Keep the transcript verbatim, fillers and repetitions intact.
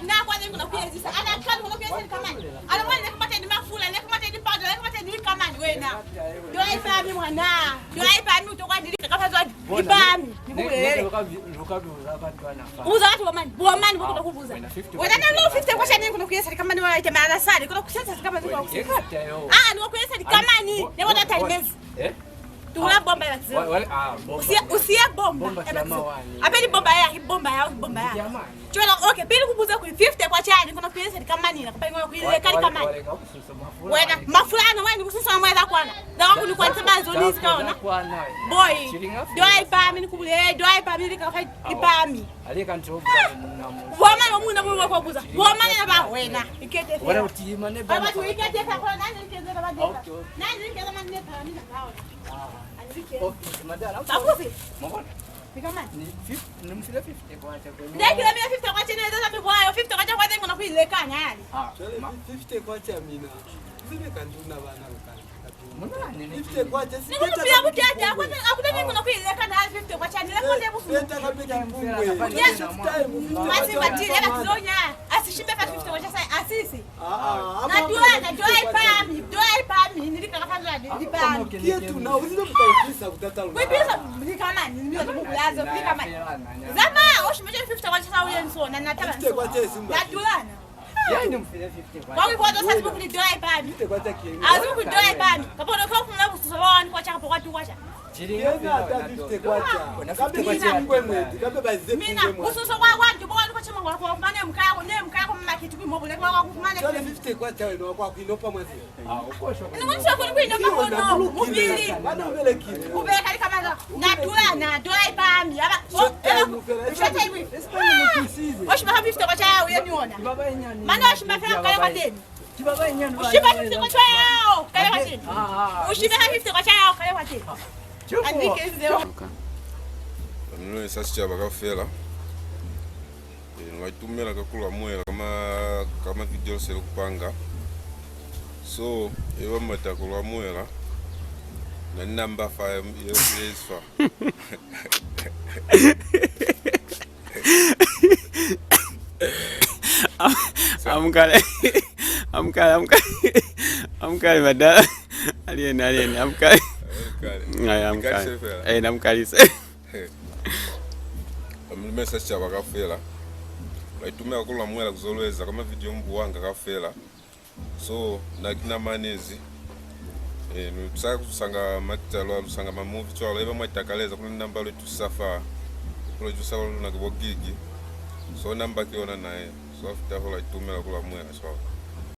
Na kwa nini kuna kuezisa? Ana kani kuna kuezisa ni kamani? Ana mwana ne kamata ni mafula, ne kamata ni powder, ne kamata ni kamani wena. Ndio haipami mwana. Ndio haipami utoka ndili kaka fazwa ipami. Nikubulele. Uza watu wamani. Wamani wako kubuza. Wena na lo fifty kwacha nini kuna kuezisa ni kamani wa ite mara sali. Kuna kuezisa ni kamani kwa kuezisa. Ah, ni kuezisa ni kamani. Ne wana taimezi. Eh? Tula bomba ya zero. Wale, ah, bomba. Usiye, usiye bomba. Bomba ya zero. Apeli bomba ya, bomba ya, bomba ya. Chwela, okay, pili kubuza kuli fifty kwacha ni kuna kuezisa ni kamani na kupa ingo kuile kali kamani. Wena, mafula ana wani kususa mwela kwana. Dawa kuni kwa ntaba zoni zikaona. Boy, do haipami ni kubule, do haipami ni kafa ipami. Wamani wa muna mwe kwa kuza. Wamani na ba wena. Ikete. Wena uti mane ba. Aba tu ikete ka kwa nani ikete ba deka. Nani ikete mane pa ni na ba. Okay, madala. Takufi. Mabona. Ni kamani? Ni fifty, ni mfile fifty kwacha kwa. Ndekile mina fifty kwacha ni eza mibwayo, fifty kwacha kwa zengo na kuilekanya yani. Ah, fifty kwacha mina. Zile kanduna bana ukani. Munani ni fifty kwacha. Ni kupila kutete, akuna, akuna zengo na kuilekanya fifty kwacha ni lekonde bufu. Leta kape kipungwe. Basi batile, batizonya. Asishimbe fa fifty kwacha sa, asisi. Natulana, do haipami, do haipami, nili kaka fazwa ni pami. Kietu na uzile kutaukisa kutata una. Kuipisa ni kamani, ni mimi kulazo ni kamani. Zama, oshimbe fifty kwacha sa uye nsona, nataba. Fifty kwacha simba. Natulana. Yani mfile fifty kwacha. Kwa hiyo kwa sasa kuli do haipami. Fifty kwacha kienga. Azu ku do haipami. Kapono kwa kumla kususa wani kwacha kapo kwa tu kwacha. Yena ata fifty kwacha. Kabe fifty kwacha. Mina, kususo kwa wantu, kwa wantu kwa chama kwa kwa mane mkaya, ne mkaya kwa makiti kwa mobile kwa kwa mane. Chale fifty kwacha wena kwa kuinopa mwazi. Ni mwanzo kwa kuinopa kono, mubili. Bana ubelekile. Ubeleka ni kamera. Natulana, do haipami. Aba, shota ibu. Oshimba fifty kwacha uye niona. Mana oshimba fela kale kwa teni. Ushiba fifty kwacha yao, kale kwa teni. Ushiba fifty kwacha yao, kale kwa teni. Anike nzeo. Nilwesa sicaba kaufela. Eh, ni lwa itumela ka ku lwa muela ka ma, ka ma video se lu kupanga. So, e ba mata ku lwa muela. Na ni namba fa ye, ye, ye iswa. Am-, amukale. Amukale, amukale. Amukale, madala. Aliyeni, aliyeni, amukale. Amukale. Ayi, amukale. Ikalishe fela. Eh, namukalise. Amulumesa sicaba kaufela. Lwa itumela ku lwa muela ku zo lu eza ka ma video mu buwanga kaufela. So, na ki na manezi. Eh, lu tusa ku tusanga makita, lwa tusanga ma movie cwalo, eba mwa itakaleza, ku na ni namba lwe tusa fa. Producer wa luna ki bo Gigi. So, namba ki yona naye. So, after ho lwa itumela ku lwa muela cwalo.